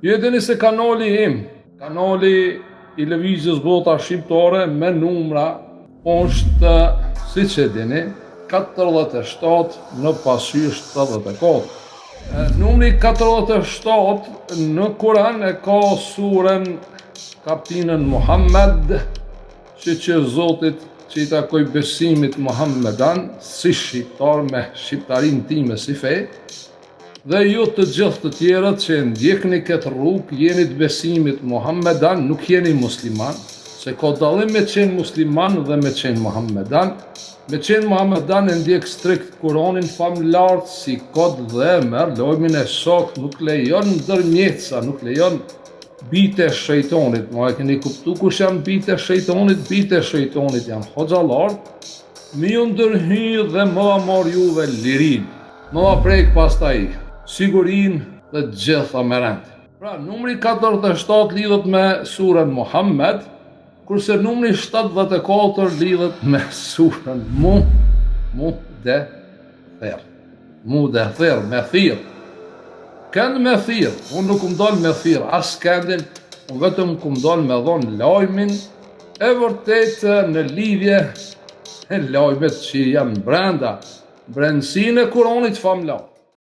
Ju e dini se kanali im, kanali i Lëvizjes Bota Shqiptare me numra është, siç e dini, 47 në pasqyrë 74. Numri 47 në Kuran e ka suren kaptinën Muhammed, Shyqyr Zotit që i takoj besimit Muhammedan si shqiptar me shqiptarinë time si fe, dhe ju të gjithë të tjerët që e ndjekni këtë rrugë jeni të besimit Muhammedan, nuk jeni musliman, se ka dallim me qenë musliman dhe me qenë Muhammedan. Me qenë Muhammedan e ndjek strikt Kuranin famëlartë si kod dhe e merr lajmin e saktë, nuk lejon ndërmjetësa, nuk lejon Bijtë e shejtonit, ma e keni kuptu kush janë bijtë e shejtonit, bijtë e shejtonit janë hoxhallarët, me ju ndërhy dhe me ua marrë juve lirinë, me ua prek pastaj sigurinë dhe të gjitha me rend. Pra, numri 47 lidhet me suren Muhammed, kurse numri 74 lidhet me suren Mu, Mu, De, Ther. Mu de thirr, me thirr. Kend me thirr, unë nuk kum dal me thirr as kendin, unë vetëm kum dal me dhon lajmin e vërtetë në lidhje me lajmet që janë brenda, brendësinë e Kuranit famëlartë.